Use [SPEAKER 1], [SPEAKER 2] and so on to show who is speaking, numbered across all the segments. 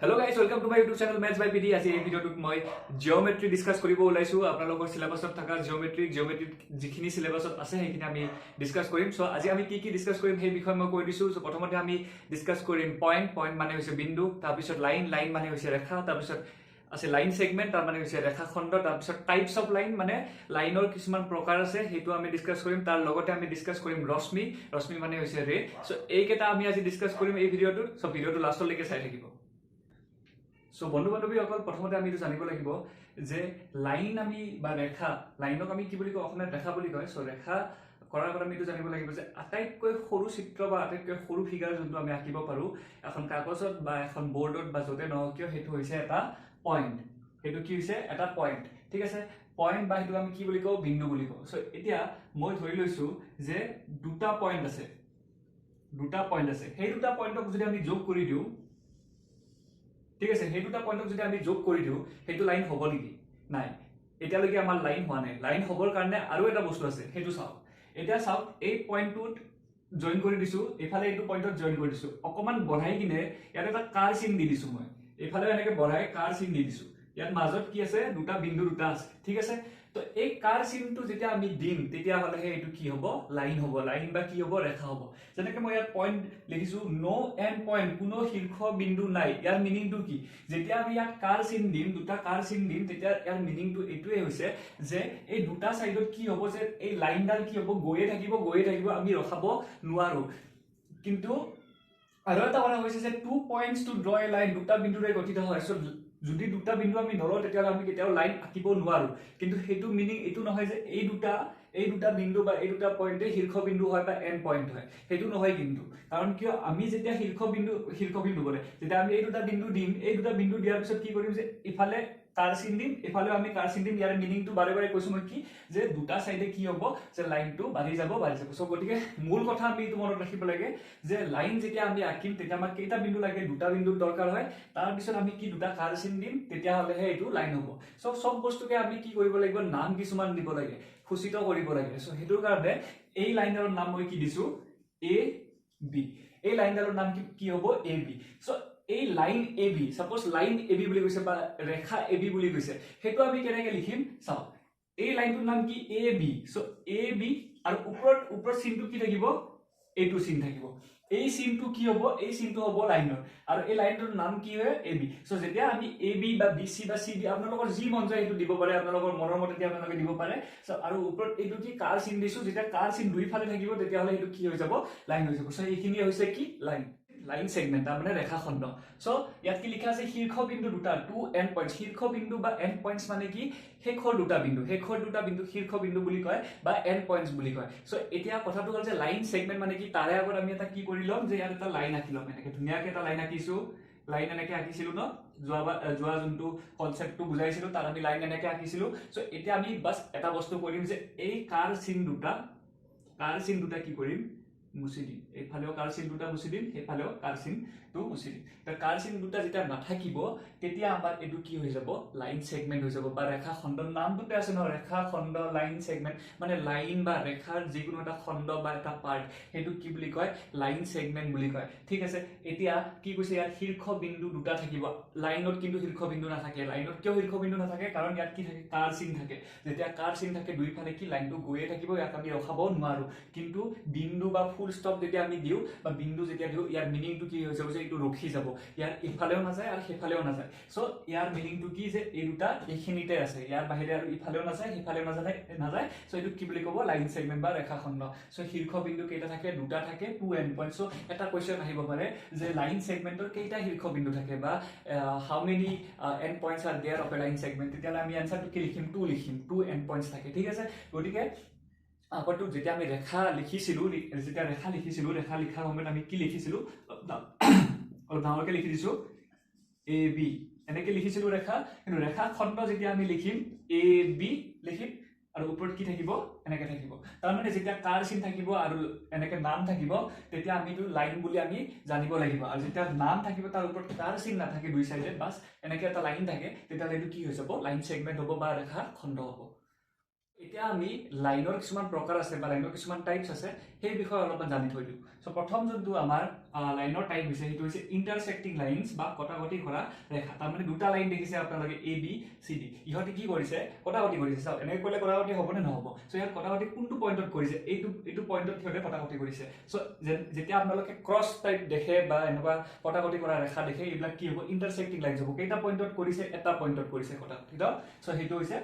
[SPEAKER 1] Hello guys, welcome to my YouTube channel Maths by PD। আজি এই ভিডিঅ'টোত মই জিঅ'মেট্ৰি ডিছকাছ কৰিব ওলাইছোঁ। আপোনালোকৰ চিলেবাছত থকা জিঅ'মেট্ৰিত যিখিনি চিলেবাছত আছে, সেইখিনি আমি ডিছকাছ কৰিম। চ' আজি আমি কি কি ডিছকাছ কৰিম, সেই বিষয়ে মই কৈ দিছোঁ। চ' প্ৰথমতে আমি ডিছকাছ কৰিম পইণ্ট। পইণ্ট মানে হৈছে বিন্দু। তাৰপিছত লাইন, লাইন মানে হৈছে ৰেখা। তাৰপিছত আছে লাইন ছেগমেণ্ট, তাৰ মানে হৈছে ৰেখাখণ্ড। তাৰপিছত টাইপছ অফ লাইন, মানে লাইনৰ কিছুমান প্ৰকাৰ আছে, সেইটো আমি ডিছকাছ কৰিম। তাৰ লগতে আমি ডিছকাছ কৰিম ৰশ্মি। ৰশ্মি মানে হৈছে ৰে। চ' এইকেইটা আমি আজি ডিছকাছ কৰিম এই ভিডিঅ'টোত। চ' ভিডিঅ'টো লাষ্টলৈকে চাই থাকিব। চ' বন্ধু বান্ধৱীসকল, প্ৰথমতে আমি এইটো জানিব লাগিব যে লাইন আমি বা ৰেখা, লাইনক আমি কি বুলি কওঁ? অসমীয়াত ৰেখা বুলি কয়। চ' ৰেখা কৰাৰ আগত আমি এইটো জানিব লাগিব যে আটাইতকৈ সৰু চিত্ৰ বা আটাইতকৈ সৰু ফিগাৰ যোনটো আমি আঁকিব পাৰোঁ এখন কাগজত বা এখন বৰ্ডত বা য'তে নহওক কিয়, সেইটো হৈছে এটা পইণ্ট। সেইটো কি হৈছে? এটা পইণ্ট, ঠিক আছে? পইণ্ট বা সেইটো আমি কি বুলি কওঁ? বিন্দু বুলি কওঁ। চ' এতিয়া মই ধৰি লৈছোঁ যে দুটা পইণ্ট আছে, দুটা পইণ্ট আছে। সেই দুটা পইণ্টক যদি আমি যোগ কৰি দিওঁ, ঠিক আছে, সেই দুটা পইণ্টক যদি আমি যোগ কৰি দিওঁ, সেইটো লাইন হ'ব নেকি? নাই, এতিয়ালৈকে আমাৰ লাইন হোৱা নাই। লাইন হ'বৰ কাৰণে আৰু এটা বস্তু আছে, সেইটো চাওক। এতিয়া চাওক, এই পইণ্টটোত জইন কৰি দিছো, এইফালে এইটো পইণ্টত জইন কৰি দিছো, অকণমান বঢ়াই কিনে ইয়াত এটা কাৰ চিন দি দিছো মই। এইফালেও এনেকে বঢ়াই কাৰ চিন দি দিছো। ইয়াত মাজত কি আছে? দুটা বিন্দু দুটা আছে, ঠিক আছে? তো এই কাৰ চিনটো যেতিয়া আমি দিম, তেতিয়াহ'লেহে এইটো কি হ'ব? লাইন হ'ব। লাইন বা কি হ'ব? ৰেখা হ'ব। যেনেকে মই ইয়াত পইণ্ট লিখিছো, ন' এণ্ড পইণ্ট, কোনো শীৰ্ষ বিন্দু নাই। ইয়াৰ মিনিংটো কি? যেতিয়া আমি ইয়াত কাৰ চিন দিম, দুটা কাৰ চিন দিম, তেতিয়া ইয়াৰ মিনিংটো এইটোৱে হৈছে যে এই দুটা চাইডত কি হ'ব যে এই লাইনডাল কি হ'ব? গৈয়ে থাকিব, গৈয়ে থাকিব, আমি ৰখাব নোৱাৰো। কিন্তু আৰু এটা কথা হৈছে যে two points to draw a line, দুটা বিন্দুৰে গঠিত হয়। চ' যদি দুটা বিন্দু আমি নলওঁ, তেতিয়াহ'লে আমি কেতিয়াও লাইন আঁকিব নোৱাৰো। কিন্তু সেইটো মিনিং এইটো নহয় যে এই দুটা বিন্দু বা এই দুটা পইণ্টে শীৰ্ষ বিন্দু হয় বা এণ্ড পইণ্ট হয়, সেইটো নহয় কিন্তু। কাৰণ কিয়, আমি যেতিয়া শীৰ্ষ বিন্দু বোলে যেতিয়া আমি এই দুটা বিন্দু দিম, এই দুটা বিন্দু দিয়াৰ পিছত কি কৰিম যে ইফালে কাৰ চিন দিম, ইফালেও আমি কাৰ চিন দিম। ইয়াৰ মিনিংটো বাৰে বাৰে কৈছো মই কি যে দুটা চাইডে কি হ'ব যে লাইনটো বাঢ়ি যাব, বাঢ়ি যাব। চ' গতিকে মূল কথা আমি এইটো মনত ৰাখিব লাগে যে লাইন যেতিয়া আমি আঁকিম, তেতিয়া আমাক কেইটা বিন্দু লাগে? দুটা বিন্দুৰ দৰকাৰ হয়। তাৰপিছত আমি কি দুটা কাৰ চিন দিম, তেতিয়াহ'লেহে এইটো লাইন হ'ব। চ' চব বস্তুকে আমি কি কৰিব লাগিব? নাম কিছুমান দিব লাগে, সূচিত কৰিব লাগে। চ' সেইটোৰ কাৰণে এই লাইনডালৰ নাম মই কি দিছো? A B. এই লাইনডালৰ নাম কি কি হ'ব? A B. চ' এই line A B, suppose line A B বুলি কৈছে বা ৰেখা এ বি বুলি কৈছে, সেইটো আমি কেনেকে লিখিম চাওক। এই লাইনটোৰ নাম কি? A B. So A B আৰু ওপৰত চিনটো কি থাকিব? এইটো চিন থাকিব। এই চিনটো কি হ'ব? এই চিনটো হ'ব লাইনৰ। আৰু এই লাইনটোৰ নাম কি হয়? A B. চ' যেতিয়া আমি এ বি বা বি চি বা চি ডি, আপোনালোকৰ যি মন যায় সেইটো দিব পাৰে, আপোনালোকৰ মনৰ মতে আপোনালোকে দিব পাৰে। চ' আৰু ওপৰত এইটো কি কাৰ চিন দিছো। যেতিয়া কাৰ চিন দুইফালে থাকিব, তেতিয়াহ'লে সেইটো কি হৈ যাব? লাইন হৈ যাব। চ' এইখিনি হৈছে কি? লাইন। লাইন ছেগমেণ্ট, তাৰমানে ৰেখাখণ্ড। চ' ইয়াত কি লিখা আছে? শীৰ্ষ বিন্দু দুটা, টু এণ্ড পইণ্ট। শীৰ্ষ বিন্দু বা এণ্ড পইণ্টছ মানে কি? শেষৰ দুটা বিন্দু। শেষৰ দুটা বিন্দু শীৰ্ষ বিন্দু বুলি কয় বা এণ্ড পইণ্টছ বুলি কয়। চ' এতিয়া কথাটো হ'ল যে লাইন ছেগমেণ্ট মানে কি? তাৰে আগত আমি এটা কি কৰি ল'ম যে ইয়াত এটা লাইন আঁকি ল'ম। এনেকে ধুনীয়াকে এটা লাইন আঁকিছো। লাইন এনেকে আঁকিছিলো ন? যোৱা যোনটো কনচেপ্টটো বুজাইছিলো, তাত আমি লাইন এনেকে আঁকিছিলো। চ' এতিয়া আমি বাছ এটা বস্তু কৰিম যে এই কাৰ চিন দুটা কি কৰিম? মুচি দিম। এইফালেও কাৰ চিন দুটা মুচি দিম, সেইফালেও কাৰ চিনটো মুচি দিম। কাৰ চিন দুটা যেতিয়া নাথাকিব, তেতিয়া আমাৰ এইটো কি হৈ যাব? লাইন ছেগমেণ্ট হৈ যাব বা ৰেখা খণ্ড। নামটোতে আছে নহয়, ৰেখা খণ্ড, লাইন ছেগমেণ্ট মানে লাইন বা ৰেখাৰ যিকোনো এটা খণ্ড বা এটা পাৰ্ট, সেইটো কি বুলি কয়? লাইন ছেগমেণ্ট বুলি কয়, ঠিক আছে? এতিয়া কি কৈছে ইয়াত? শীৰ্ষ বিন্দু দুটা থাকিব লাইনত, কিন্তু শীৰ্ষ বিন্দু নাথাকে লাইনত। কিয় শীৰ্ষ বিন্দু নাথাকে? কাৰণ ইয়াত কি থাকে? কাৰ চিন থাকে। যেতিয়া কাৰ চিন থাকে দুইফালে, কি লাইনটো গৈয়ে থাকিব, ইয়াক আমি ৰখাব নোৱাৰো। কিন্তু বিন্দু বা ফুল ষ্টপ যেতিয়া আমি দিওঁ বা বিন্দু যেতিয়া দিওঁ, ইয়াৰ মিনিংটো কি হৈ যাব যে এইটো ৰখি যাব, ইয়াৰ ইফালেও নাযায় আৰু সেইফালেও নাযায়। চ' ইয়াৰ মিনিংটো কি যে এই দুটা এইখিনিতে আছে, ইয়াৰ বাহিৰে আৰু ইফালেও নাযায়, সিফালেও নাযায়। চ' এইটো কি বুলি ক'ব? লাইন ছেগমেণ্ট বা ৰেখাখণ্ড। চ' শীৰ্ষ বিন্দু কেইটা থাকে? দুটা থাকে, টু এণ্ড পইণ্ট। চ' এটা কুৱেশ্যন আহিব পাৰে যে লাইন ছেগমেণ্টৰ কেইটা শীৰ্ষ বিন্দু থাকে বা how many end points are there of a line segment? তেতিয়াহ'লে আমি এনচাৰটো কি লিখিম? টু লিখিম। টু এণ্ড পইণ্টছ থাকে, ঠিক আছে? গতিকে আগতো যেতিয়া আমি ৰেখা লিখিছিলো, ৰেখা লিখাৰ সময়ত আমি কি লিখিছিলো? অলপ ডাঙৰকে লিখি দিছো, এ বি এনেকে লিখিছিলো ৰেখা। কিন্তু ৰেখা খণ্ড যেতিয়া আমি লিখিম, এ বি লিখিম আৰু ওপৰত কি থাকিব? এনেকে থাকিব। তাৰমানে যেতিয়া কাৰ চিন থাকিব আৰু এনেকে নাম থাকিব, তেতিয়া আমি এইটো লাইন বুলি আমি জানিব লাগিব। আৰু যেতিয়া নাম থাকিব, তাৰ ওপৰত কাৰ চিন নাথাকে, দুই চাইডে বাছ এনেকে এটা লাইন থাকে, তেতিয়াহ'লে এইটো কি হৈ যাব? লাইন ছেগমেণ্ট হ'ব বা ৰেখা খণ্ড হ'ব। এতিয়া আমি লাইনৰ কিছুমান প্ৰকাৰ আছে বা লাইনৰ কিছুমান টাইপছ আছে, সেই বিষয়ে অলপমান জানি থৈ দিওঁ। চ' প্ৰথম যোনটো আমাৰ লাইনৰ টাইপ হৈছে সেইটো হৈছে ইণ্টাৰচেক্টিং লাইনছ বা কটাকটি কৰা ৰেখা। তাৰমানে দুটা লাইন দেখিছে আপোনালোকে, এ বি চি ডি, ইহঁতে কি কৰিছে? কটাকটি কৰিছে। চাওক, এনেকৈ কৰিলে কটাকটি হ'বনে নহ'ব? চ' ইয়াত কটাকটি কোনটো পইণ্টত কৰিছে? এইটো পইণ্টত সিহঁতে কটাকটি কৰিছে। চ' যেতিয়া আপোনালোকে ক্ৰছ টাইপ দেখে বা এনেকুৱা কটাকটি কৰা ৰেখা দেখে, এইবিলাক কি হ'ব? ইণ্টাৰচেক্টিং লাইনছ হ'ব। কেইটা পইণ্টত কৰিছে? এটা পইণ্টত কৰিছে কটাকটি। চ' সেইটো হৈছে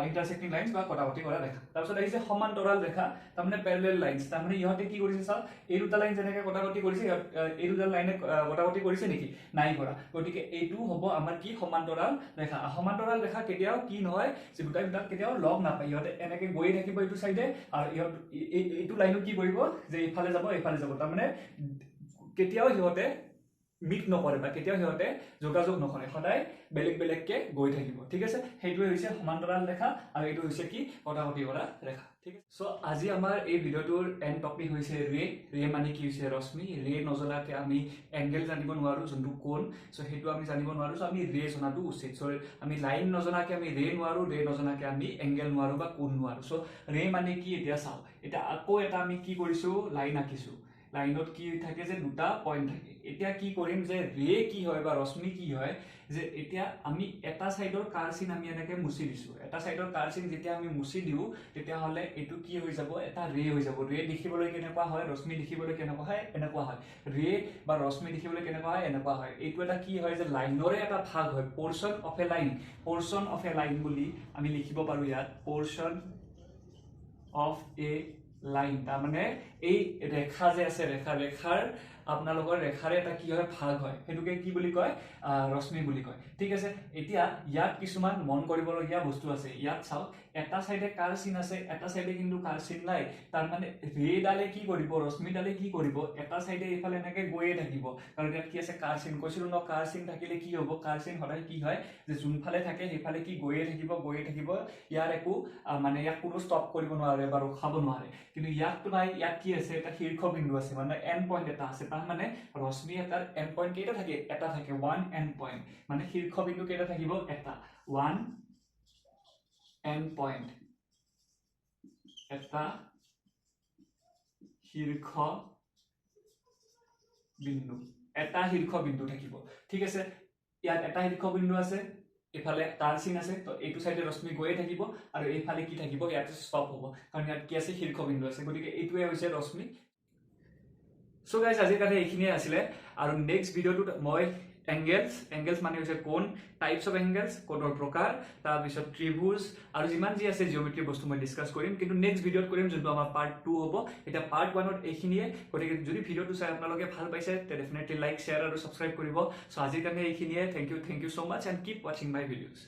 [SPEAKER 1] ইণ্টাৰচেক্টিং লাইনছ বা কটাকটি কৰা ৰেখা। তাৰপিছত আহিছে সমান্তৰাল ৰেখা, তাৰমানে পেৰেলেল লাইনছ। তাৰমানে ইহঁতে কি কৰিছে চাওক, এই দুটা লাইন যেনেকৈ কটাকটি কৰিছে, এই দুটা লাইনে কটাকটি কৰিছে নেকি? নাই কৰা। গতিকে এইটো হ'ব আমাৰ কি? সমান্তৰাল ৰেখা। সমান্তৰাল ৰেখা কেতিয়াও কি নহয় যে দুটাই দুটাক কেতিয়াও লগ নাপায়, ইহঁতে এনেকৈ গৈয়ে থাকিব এইটো চাইডে, আৰু ইহঁত এইটো লাইনো কি কৰিব যে এইফালে যাব এইফালে যাব, তাৰমানে কেতিয়াও সিহঁতে মিট নকৰে বা কেতিয়াও সিহঁতে যোগাযোগ নকৰে, সদায় বেলেগ বেলেগকে গৈ থাকিব। ঠিক আছে, সেইটোৱে হৈছে সমান্তৰাল ৰেখা আৰু এইটো হৈছে কি? কটাকটি কৰা ৰেখা। ঠিক আছে, চ' আজি আমাৰ এই ভিডিঅ'টোৰ এণ্ড টপিক হৈছে ৰে। ৰে মানে কি হৈছে? ৰশ্মি। ৰে নজনাকে আমি এংগেল জানিব নোৱাৰোঁ, যোনটো কোণ, চ' সেইটো আমি জানিব নোৱাৰোঁ। চ' আমি ৰে জনাটো উচিত। চ' আমি লাইন নজনাকে আমি ৰে নোৱাৰোঁ, ৰে নজনাকে আমি এংগেল নোৱাৰোঁ বা কোণ নোৱাৰোঁ। চ' ৰে মানে কি এতিয়া চাওঁ। এতিয়া আকৌ এটা আমি কি কৰিছোঁ? লাইন আঁকিছোঁ। লাইনত কি থাকে যে দুটা পইণ্ট থাকে। এতিয়া কি কৰিম যে ৰে কি হয় বা ৰশ্মি কি হয়, যে এতিয়া আমি এটা চাইডৰ কাৰ চিন আমি এনেকৈ মুচি দিছোঁ। এটা চাইডৰ কাৰ চিন যেতিয়া আমি মুচি দিওঁ, তেতিয়াহ'লে এইটো কি হৈ যাব? এটা ৰে হৈ যাব। ৰে দেখিবলৈ কেনেকুৱা হয়? ৰশ্মি দেখিবলৈ কেনেকুৱা হয়? এনেকুৱা হয়। ৰে বা ৰশ্মি দেখিবলৈ কেনেকুৱা হয়? এনেকুৱা হয়। এইটো এটা কি হয় যে লাইনৰে এটা ভাগ হয়, portion of a line. Portion of a line বুলি আমি লিখিব পাৰোঁ ইয়াত, পৰ্চন অফ এ লাইন। তাৰমানে এই ৰেখা যে আছে, ৰেখাৰ আপোনালোকৰ ৰেখাৰে এটা কি হয়? ভাগ হয়, সেইটোকে কি বুলি কয়? ৰশ্মি বুলি কয়। ঠিক আছে, এতিয়া ইয়াত কিছুমান মন কৰিবলগীয়া বস্তু আছে। ইয়াত চাওক, এটা চাইডে কাৰ চিন আছে, এটা চাইডে কিন্তু কাৰ চিন নাই। তাৰমানে ৰেডালে কি কৰিব, ৰশ্মিডালে কি কৰিব, এটা চাইডে এইফালে এনেকে গৈয়ে থাকিব, কাৰণ ইয়াত কি আছে? কাৰ চিন। কৈছিলো ন, কাৰ চিন থাকিলে কি হ'ব? কাৰ চিন সদায় কি হয় যে যোনফালে থাকে সেইফালে কি গৈয়ে থাকিব, গৈয়ে থাকিব। ইয়াৰ একো মানে ইয়াক কোনো ষ্টপ কৰিব নোৱাৰে বা ৰখাব নোৱাৰে। কিন্তু ইয়াততো নাই, ইয়াত কি আছে? এটা শীৰ্ষ বিন্দু আছে, মানে এণ্ড পইণ্ট এটা আছে। তাৰমানে ৰশ্মি এটাৰ এণ্ড পইণ্ট কেইটা থাকে? এটা থাকে, ওৱান এণ্ড পইণ্ট। মানে শীৰ্ষ বিন্দু কেইটা থাকিব? এটা, ওৱান এণ্ড পইণ্ট, এটা শীৰ্ষ বিন্দু, এটা শীৰ্ষ বিন্দু থাকিব। ঠিক আছে, ইয়াত এটা শীৰ্ষ বিন্দু আছে, এইফালে কাৰ চিন আছে, তো এইটো চাইডে ৰশ্মি গৈয়ে থাকিব আৰু এইফালে কি থাকিব? ইয়াতে ষ্টপ হ'ব, কাৰণ ইয়াত কি আছে? শীৰ্ষ বিন্দু আছে। গতিকে এইটোৱে হৈছে ৰশ্মি। চ' গাইজ, আজিৰ কাৰণে এইখিনিয়ে আছিলে। আৰু নেক্সট ভিডিঅ'টোত মই এংগেলছ মানে হৈছে কোণ, টাইপছ অফ এংগেলছ, কোণৰ প্ৰকাৰ, তাৰপিছত ত্ৰিভুজ আৰু যিমান যি আছে জিঅ'মেট্ৰি বস্তু মই ডিছকাছ কৰিম, কিন্তু নেক্সট ভিডিঅ'ত কৰিম, যোনটো আমাৰ পাৰ্ট 2 হ'ব। এতিয়া পাৰ্ট 1ত এইখিনিয়ে। গতিকে যদি ভিডিঅ'টো চাই আপোনালোকে ভাল পাইছে, তে ডেফিনেটলি লাইক, শ্বেয়াৰ আৰু ছাবস্ক্ৰাইব কৰিব। চ' আজিৰ কাৰণে এইখিনিয়ে। Thank you so much and keep watching my videos.